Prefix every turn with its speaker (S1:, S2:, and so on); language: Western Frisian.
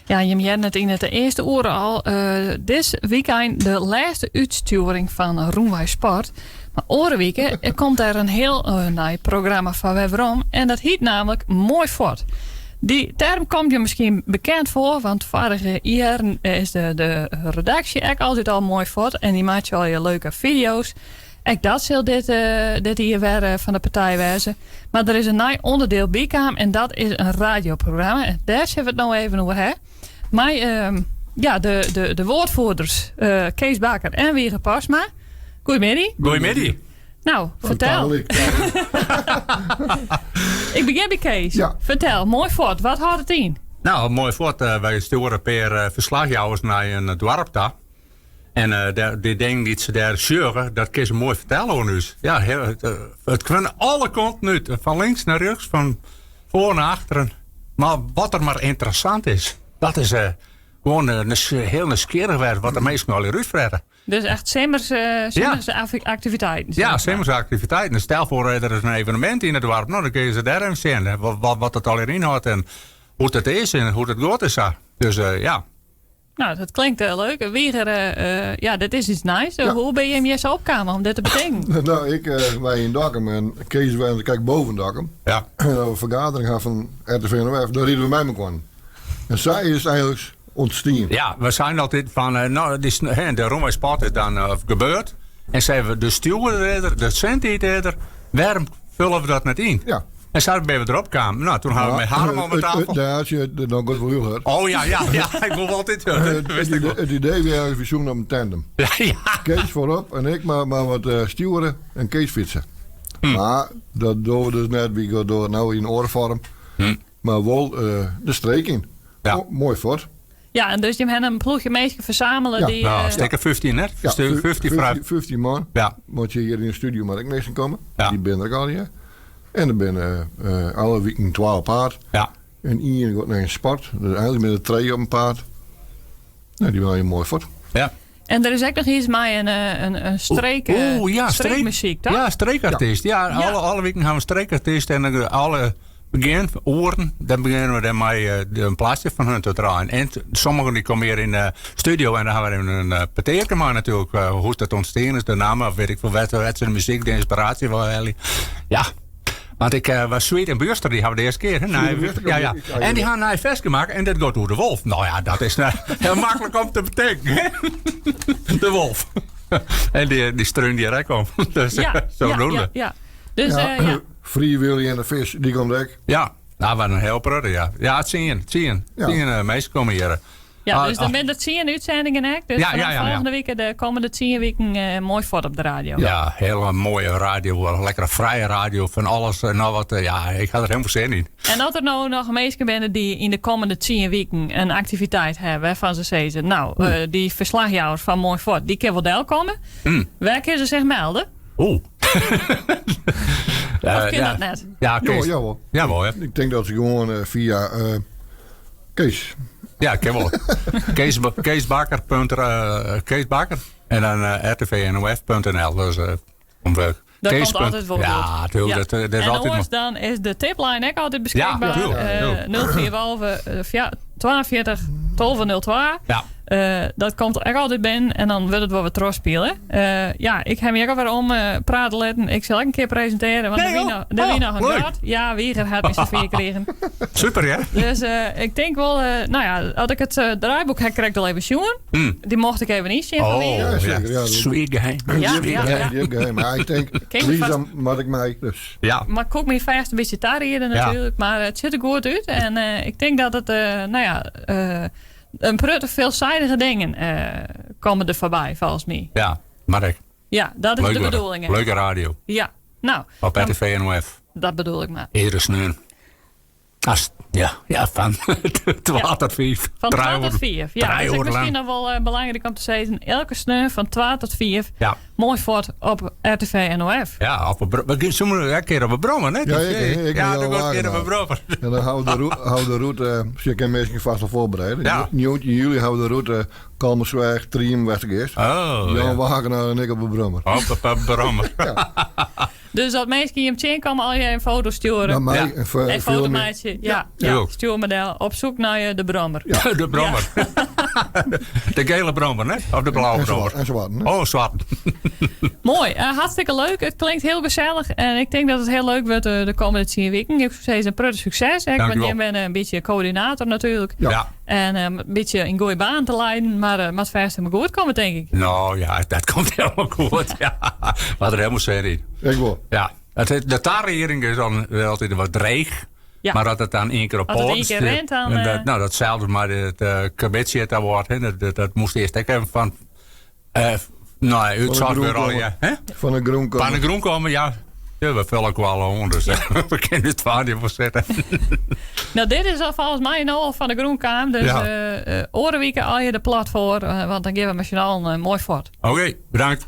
S1: Ja, jim hearden it yn it earste oere al. Dizze wykein de lêste útstjoering fan Rûnwei Sport. Mar oare wike komt der in hiel nij programma foar wer werom. En dat hyt namelijk Moai Fuort. Dy term komt je miskien bekend foar, want foarige jierren is de, de redaksje ek altyd al moai fuort. En dy meitsje al je leuke fideo's. Ek dat sil dit, dit jier wer fan de partij wêze. Mar der is in nij ûnderdiel bykaam en dat is in radioprogramma. En dêr sille we it no even oer ha. Mei ehm, ja, de, de, de woordvoerders eh, Kees Bakker en Wieger Pasma. Goeiemiddei.
S2: Goeiemiddei.
S1: Nou, fertel. Ik begjin by Kees.
S3: Ja.
S1: Fertel, Moai Fuort, wat hâldt it yn?
S2: Nou, Moai Fuort. Eh, wy stjoere in pear eh, ferslachjouwers nei in doarp ta. En uh, dy dingen dy't se dêr sjogge, dat kinne se moai fertelle oan ús. Ja, it, it kin alle kanten út. Fan links nei rjochts, fan foar nei achteren. Mar wat der mar ynteressant is, dat is uh, gewoan uh, hiel nijsgjirrich wer wat de minsken al útfrette.
S1: Dus echt simmers, uh, simmers ja. aktiviteiten.
S2: Ja, simmers aktiviteiten. Stel foar der is in evenemint yn it doarp. No, dan kinne se dêr even sjen wat, wat, wat it al ynhâldt en hoe't it is en hoe't it giet en sa. Dus uh, ja.
S1: Nou, dat klinkt uh, leuk. Wieger, uh, ja, dit is iets nice. Ja. Hoe binne jim hjir sa opkaam om dit te betinken?
S3: nou, ik wy yn Dokkum en Kees wy krekt boven Dokkum.
S2: Ja.
S3: En we fergadering ha fan RTV NOF, dan riden we mei mekoar. En sa is it eigentlik ûntstien.
S2: Ja, we seinen altyd fan, no, de Rûnwei Sport is dan gebeurd. En seinen we, de stjoerder, de sintiid der, wêrom fulle we dat net yn?
S3: Ja.
S2: En sa binne we derop kaam. Nou, toen ha we mei Harm om de tafel.
S3: Ja, als je het dan goed wel hoor.
S2: Oh ja, ja, ja, ik wil altyd
S3: Het, het idee weer we zoeken op een tandem.
S2: Ja, ja.
S3: Kees voorop en ik maar, maar wat uh, sturen en Kees fietsen. Maar dat doen we dus net, we gaan door nou yn oare foarm. Mar wol uh, de streek yn.
S2: Ja.
S3: Moai fuort.
S1: Ja, en dus jim ha in ploechje minsken fersamele
S3: ja.
S1: die...
S2: Nou, uh, stekke 15, hè?
S3: Ja,
S2: 15,
S3: 15, 15 man.
S2: Ja.
S3: Want je hier in de studio mar ek minsken komme.
S2: Ja.
S3: Dy binne der al, ja. En der binne uh, alle wiken 12 op paad.
S2: Ja.
S3: En ien giet nei in sport. Dus eigentlik binne der trije op in paad. Nou, dy binne moai fuort.
S2: Ja.
S1: En der is ek noch iets mei in, in, in streek,
S2: Oeh, ja,
S1: streekmuzyk, toch?
S2: Ja, streekartyst. Ja,
S1: Ja.
S2: Alle, alle wiken ha we in streekartyst en dan alle begjin oeren, dan begjinne we dêrmei in plaatsje fan hun te draaien. En sommigen dy komme hjir yn de studio en dan ha we even in petearke mei natuerlik. Hoe't dat ûntstien is, de namme, of wit ik folle wêr't wêr't se de muzyk, de ynspiraasje wei helje. Ja. Want ik was Sweet en Buster, dy ha we de earste kear. Hè? Ja, ja. En dy ha in nij ferske makke en dat giet oer de wolf. Nou ja, dat is hiel maklik om te betinken. De wolf. En dy, dy strún direkt om. Dus
S1: Ja,
S2: sadoende.
S1: ja, ja. Dus
S3: Ja.
S1: ja.
S3: Free Willy en de Fish, dy komt ek.
S2: Ja, nou, wat in hiel protte, ja. Ja, tsien, tsien.
S3: Ja.
S2: Tsien minsken komme hjir.
S1: Ja,
S2: Ah,
S1: dus dan
S2: ah.
S1: binne der tsien útsendingen ek. Dus
S2: Ja,
S1: vanaf
S2: ja, ja, ja.
S1: folgjende wike, de kommende tsien wiken, eh, Moai Fuort op de radio.
S2: Ja, hiele moaie radio, lekkere frije radio fan alles en noch wat. Ja, ik ha der hielendal sin yn.
S1: En as der no noch minsken binne dy't yn de kommende tsien wiken in aktiviteit hawwe wêrfan se sizze, nou, eh, dy ferslachjouwer fan Moai Fuort, dy kin wol delkomme. Wêr kinne se sich melde?
S2: Oeh.
S1: Of kin
S2: ja.
S1: dat net?
S2: Ja, Kees.
S3: Ja, jawol.
S2: Jawol, ja.
S3: Ik tink dat se gewoan eh, fia eh, Kees.
S2: Ja, kin wol. Kees, Kees Bakker. Punt, eh, Kees Bakker. En dan eh, rtvnof.nl. Dus eh, om werk.
S1: Dat
S2: Kees
S1: komt
S2: punt-
S1: altyd wol
S2: Ja,
S1: goed.
S2: natuurlijk. Dat, eh, dat is
S1: En
S2: altyd
S1: oars dan is de tipline ek altyd beskikber.
S2: Ja, tuurlijk,
S1: Eh,
S2: tuurlijk.
S1: 04 eh, 42 12 02.
S2: Ja.
S1: Eh, dat komt ek altyd binnen en dan wurdt it wol wer trochspile. Eh, ja, ik ha my ek al wer om eh, prate litten. Ik sil ek in kear presintearje, want
S2: Nee,
S1: der wie
S2: joh.
S1: noch, der wie
S2: Oh,
S1: noch in
S2: leuk.
S1: gat. Ja, Wieger hat my safier krigen.
S2: Super, hè?
S1: Dus eh, ik tink wol, eh, nou ja, as ik it eh, draaiboek ha krekt al even sjoen. Dy mocht ik even ynsjen fan
S2: Oh,
S1: Wieger.
S3: Ja, zeker, ja.
S2: Swier geheim.
S1: Ja,
S2: Swier
S1: ja,
S2: geheim.
S1: ja.
S3: Die heb geheim. Maar ik denk,
S1: Ken je
S3: Lisa
S1: vast-
S3: moat ik mei. Dus.
S2: Ja.
S1: Mar ik koe my fêst in bytsje tariede natuerlik. Mar it sjocht der goed út. En eh, ik tink dat it, eh, nou ja, eh, in protte veelzijdige dingen eh, komme der foarby, folgens my.
S2: Ja, mar ek.
S1: Ja, dat is
S2: Leuk
S1: de
S2: hoor.
S1: bedoeling. hè.
S2: Leuke radio.
S1: Ja, nou,
S2: Op
S1: dan-
S2: RTV NOF.
S1: dat bedoel ik mar.
S2: Iedere sneon. As, ja, ja, fan 12 tot 5.
S1: Fan 12 tot 5. Ja, dat is ek miskien noch wol eh, belangryk om te sizzen. Elke sneon fan 12 tot 5.
S2: Ja.
S1: Moai Fuort op RTV NOF.
S2: Ja, op een we gaan een kear op 'e brommer, hè?
S3: Ja, ik
S2: ja,
S3: ben
S2: dan
S3: Jan
S2: gaat een kear op 'e
S3: Wagenaar.
S2: brommer.
S3: En dan hou de, hou de route, eh, je kan mensen vast al voorbereiden.
S2: Ja.
S3: 19 juli houden we de route Kalmersweach, Trienum, Westergeest.
S2: Oh,
S3: Jan
S2: ja.
S3: Wagenaar en ik op de brommer.
S2: Op de brommer.
S3: Ja.
S1: Dus dat minsken jim tsjinkomme, al je in foto stjoere.
S3: Nei my
S2: Ja.
S3: en
S1: En foto
S3: filmje.
S1: meitsje. Ja, ja.
S2: Ja.
S1: Stjoer me del. Op zoek naar de brommer.
S3: Ja.
S2: De brommer. De gele brommer, hè? Of de blauwe
S3: En
S2: brommer?
S3: zwart, en zwart, hè?
S2: Oh, zwart.
S1: Mooi, hartstikke leuk. Het klinkt heel gezellig. En ik denk dat het heel leuk wordt de komende 10 weken. Ik zou zeggen, een pruttig succes. Hè?
S2: Dank
S1: Want
S2: u wel.
S1: jij bent een beetje coördinator natuurlijk.
S3: Ja.
S2: Ja.
S1: En een beetje in goede baan te leiden. Maar het vast helemaal goed komen, denk ik.
S2: Nou ja, dat komt helemaal goed. Ja. We hadden er helemaal zin in.
S3: Ik wel.
S2: Ja. De tarering is dan wel altijd wat dreig.
S1: Ja.
S2: Maar dat het dan één keer op
S1: Als het
S2: poort
S1: één keer
S2: zit,
S1: rent, dan,
S2: en dat, nou, datzelfde, maar het uh, dat wordt, hè, dat moest eerst ook even van... nou,
S3: Van
S2: het
S3: de
S2: zat
S3: groen
S2: weer al,
S3: komen.
S2: ja. Hè?
S3: Van de groen
S2: Van de
S3: komen.
S2: groen komen, ja. Ja, we vullen ook wel aan, dus we kunnen het waar voor zetten.
S1: Nou, dit is al volgens mij nou al van de Groenkaam. Dus
S2: Ja.
S1: ja. Orenwieken al je de plat voor. Want dan geven we met z'n allen mooi voort.
S2: Oké, bedankt.